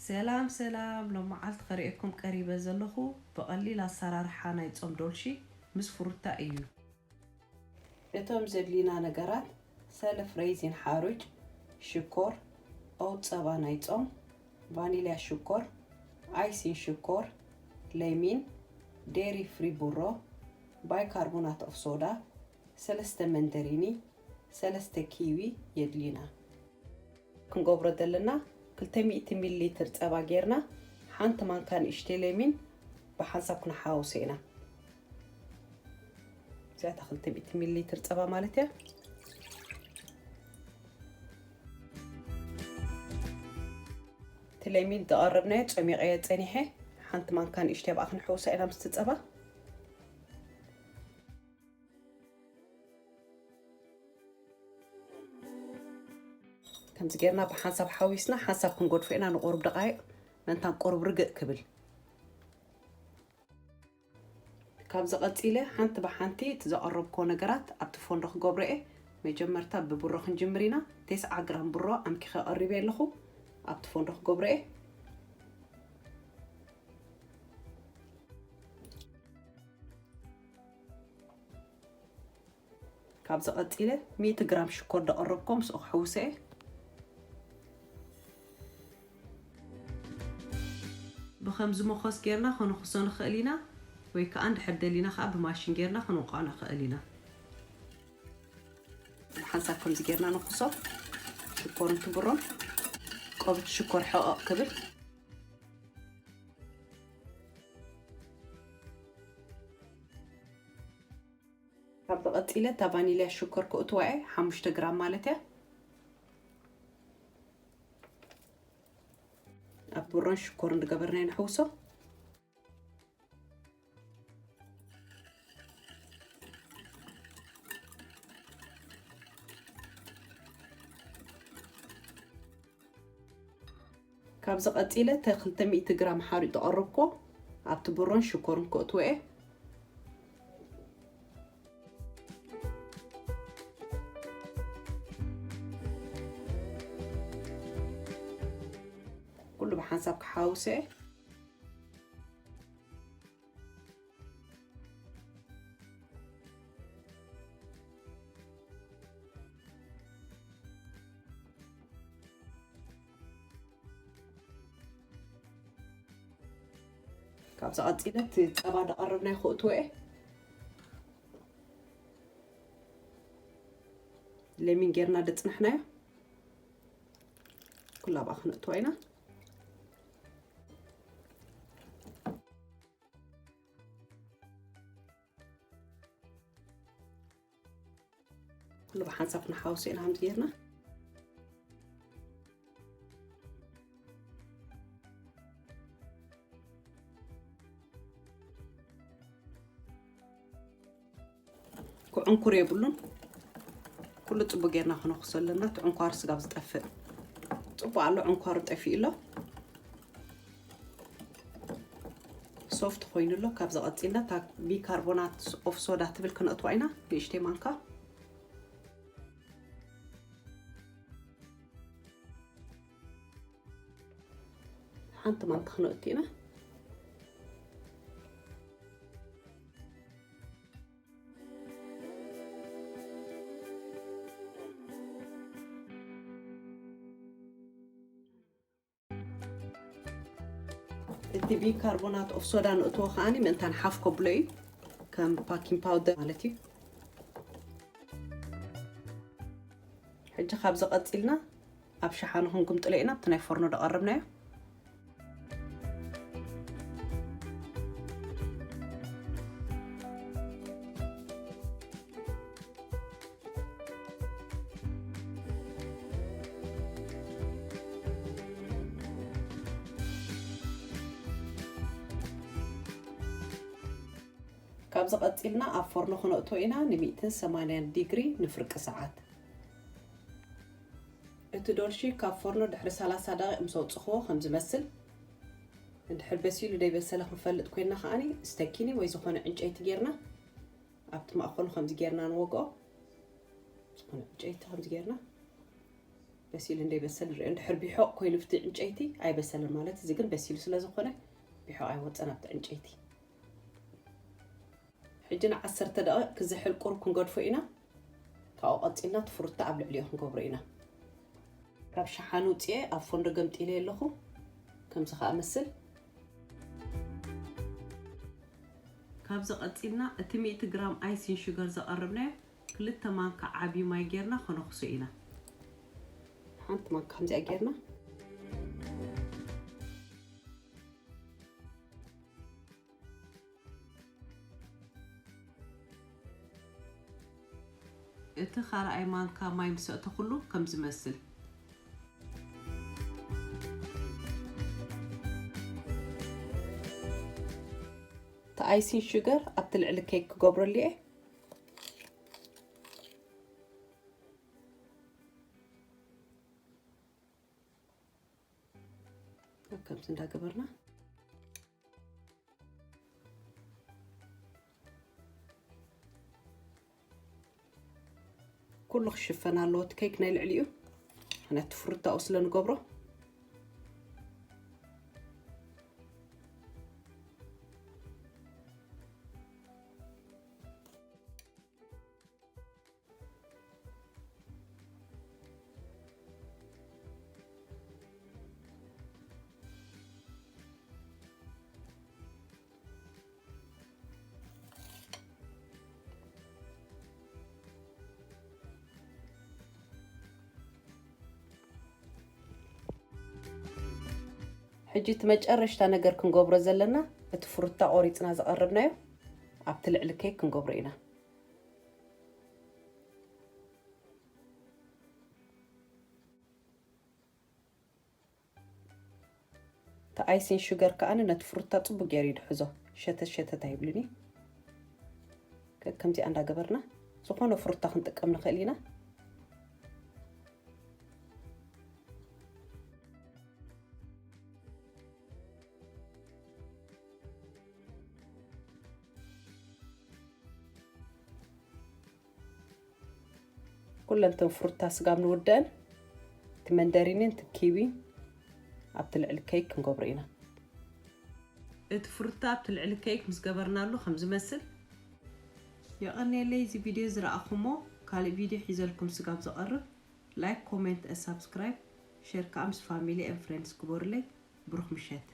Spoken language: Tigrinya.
ሰላም ሰላም፣ ሎመዓልቲ ከርእየኩም ቀሪበ ዘለኹ ብቐሊል ኣሰራርሓ ናይ ጾም ዶልሺ ምስ ፍሩታ እዩ። እቶም ዘድልዩና ነገራት፣ ሰለፍ ረይዚን ሓሩጭ፣ ሽኮር፣ ኦው ጸባ ናይ ጾም፣ ቫኒልያ ሽኮር፣ ኣይሲን ሽኮር፣ ለሚን፣ ዴሪ ፍሪ ቡሮ፣ ባይካርቦናት ኦፍ ሶዳ፣ ሰለስተ መንደሪኒ፣ ሰለስተ ኪዊ የድልዩና። ክንገብሮ ዘለና፣ ክልተ ሚእቲ ሚሊ ሊትር ጸባ ጌርና፣ ሓንቲ ማንካ ንእሽተይ ለሚን ብሓንሳብ ክንሓውሶ ኢና። እዚኣታ ክልተ ሚእቲ ሚሊ ሊትር ጸባ ማለት እያ። እቲ ለሚን ዝቐረብናዮ ጸሚቐዮ ጸኒሐ፣ ሓንቲ ማንካ ንእሽተይ ብኣ ክንሕውሳ ኢና ምስቲ ጸባ። ከምዚ ጌርና ብሓንሳብ ሓዊስና፣ ሓንሳብ ክንገድፎ ኢና ንቁሩብ ደቓይቕ፣ ምእንታን ቁሩብ ርግእ ክብል። ካብዚ ቀጺለ ሓንቲ ብሓንቲ እቲ ዘቐረብኮ ነገራት ኣብቲ ፎንዶ ክገብሮ እየ። መጀመርታ ብብሮ ክንጅምር ኢና። ተስዓ ግራም ብሮ ኣምኪኸ ቀሪበ ኣለኹ። ኣብቲ ፎንዶ ክገብሮ እየ። ካብዚ ቀጺለ ሚእቲ ግራም ሽኮር ደቐረብኮ ምስኡ ክሕውሰ እየ። ብኸምዚ መኾስ ጌርና ከነኹሶ ንኽእል ኢና፣ ወይ ከኣ እንድሕር ደሊና ከኣ ብማሽን ጌርና ክንውቕዖ ንኽእል ኢና። ብሓንሳብ ከምዚ ጌርና ነኹሶ። ሽኮርን ትብሮን ቆብቲ ሽኮር ሕቐቕ ክብል። ካብ ቀጺለ እታ ቫኒልያ ሽኮር ክእትዋ እየ፣ ሓሙሽተ ግራም ማለት እያ። ኣብ ብሮን ሽኮርን ዝገበርናዮ ንሕውሶ። ካብዚ ቀጺለ እተ ክልተ ሚእቲ ግራም ሓሩጭ ዝቐረብኮ ኣብቲ ብሮን ሽኮርን ክእትዎ እየ። ኩሉ ብሓንሳብ ክሓውሶ እየ። ካብዚ ቀጺለ እቲ ጸባ ዝቐረብናዮ ክእትዎ እየ። ለሚን ጌርና ደጽናሕናዮ ኩላ ብኣ ክነእትዋ ኢና። ኩሉ ብሓንሳብ ክንሓውሶ ኢና ከምዚ ጌርና። ክዕንኩር የብሉን። ኩሉ ጽቡቅ ጌርና ክነኹሶ ኣለና። እቲ ዕንኳሩ ስጋብ ዝጠፍእ። ጽቡቅ ኣሎ፣ ዕንኳሩ ጠፊኡ ኣሎ። ሶፍት ኮይኑ ኣሎ። ካብዚ ቀጺልና እታ ቢካርቦናት ኦፍ ሶዳ ትብል ክነእትዋ ኢና፣ ንእሽተይ ማንካ። ሓንቲ ማንካ ክነእቱ ኢና። እቲ ቢካርቦናት ኦፍ ሶዳ ንእትዎ ከዓኒ ምእንታን ሓፍ ከብሎ እዩ፣ ከም ባኪንግ ፓውደር ማለት እዩ። ሕጂ ካብዚ ቀጺልና ኣብ ሸሓነ ክንግምጥሎ ኢና፣ ኣብቲ ናይ ፎርኖ ደቐረብናዮ። ካብዚ ቀጺልና ኣብ ፎርኖ ክነእትዎ ኢና ን ሚእትን ሰማንያን ዲግሪ ንፍርቂ ሰዓት። እቲ ዶልሺ ካብ ፎርኖ ድሕሪ ሰላሳ ደቂቕ ምስ ኣውጽኽዎ ከም ዝመስል፣ እንድሕር በሲሉ ደይበሰለ ክንፈልጥ ኮይንና ከኣኒ፣ ስተኪኒ ወይ ዝኾነ ዕንጨይቲ ጌርና ኣብቲ ማእከሉ ከምዚ ጌርና ንወግኦ። ዝኾነ ዕንጨይቲ ከምዚ ጌርና በሲሉ እንደይበሰል ንሪኦ። እንድሕር ቢሖቕ ኮይኑ ኣብቲ ዕንጨይቲ ኣይበሰለን ማለት፣ እዚ ግን በሲሉ ስለ ዝኾነ ቢሖቕ ኣይወፀን ኣብቲ ዕንጨይቲ። ሕጂ ንዓሰርተ ደቂቕ ክዝሕል ቁሩብ ክንገድፎ ኢና። ካብኡ ቀፂልና እቲ ፍሩታ ኣብ ልዕሊኡ ክንገብሮ ኢና። ካብ ሸሓን ውፅኤ ኣብ ፎንዶ ገምጢለ ኣለኹ። ከምዚ ከዓ መስል። ካብዚ ቀፂልና እቲ ሚእቲ ግራም ኣይሲን ሹገር ዘቐረብናዮ ክልተ ማንካ ዓብዪ ማይ ጌርና ከነኹሶ ኢና። ሓንቲ ማንካ ከምዚኣ ጌርና። እቲ ካልኣይ ማንካ ማይ ምስ ኣእተኹሉ ከም ዝመስል። እቲ ኣይሲን ሹገር ኣብቲ ልዕሊ ኬክ ክገብረሉ እየ። ከምዚ እንዳገበርና ኩሉ ክሽፈን ኣለዎ እቲ ኬክ ናይ ልዕሊኡ፣ ምኽንያቱ ፍሩታኡ ስለ ንገብሮ። ሕጂ እቲ መጨረሽታ ነገር ክንገብሮ ዘለና፣ እቲ ፍሩታ ቆሪጽና ዘቐረብናዮ ኣብቲ ልዕሊ ኬክ ክንገብሮ ኢና። እቲ ኣይሲን ሹገር ከኣ ነቲ ፍሩታ ጽቡቅ ገይሩ ይድሕዞ። ሸተት ሸተት ኣይብልን እዩ። ከ-፣ ከምዚኣ እንዳገበርና ዝኾነ ፍሩታ ክንጥቀም ንኽእል ኢና። ኩለን እተን ፍሩታ ስጋብ ንውደአን፣ እቲ መንደሪንን እቲ ኪዊን ኣብቲ ልዕሊ ኬክ ክንገብሮ ኢና። እቲ ፍሩታ ኣብቲ ልዕሊ ኬክ ምስ ገበርናሉ ከም ዝመስል። የቐንየለይ እዚ ቪድዮ ዝረኣኹሞ። ካልእ ቪድዮ ሒዘልኩም ስጋብ ዝቐርብ፣ ላይክ፣ ኮሜንት፣ ሳብስክራይብ፣ ሼር ከኣ ምስ ፋሚሊ ኤን ፍሬንድስ ግበሩለይ። ብሩኽ ምሸት።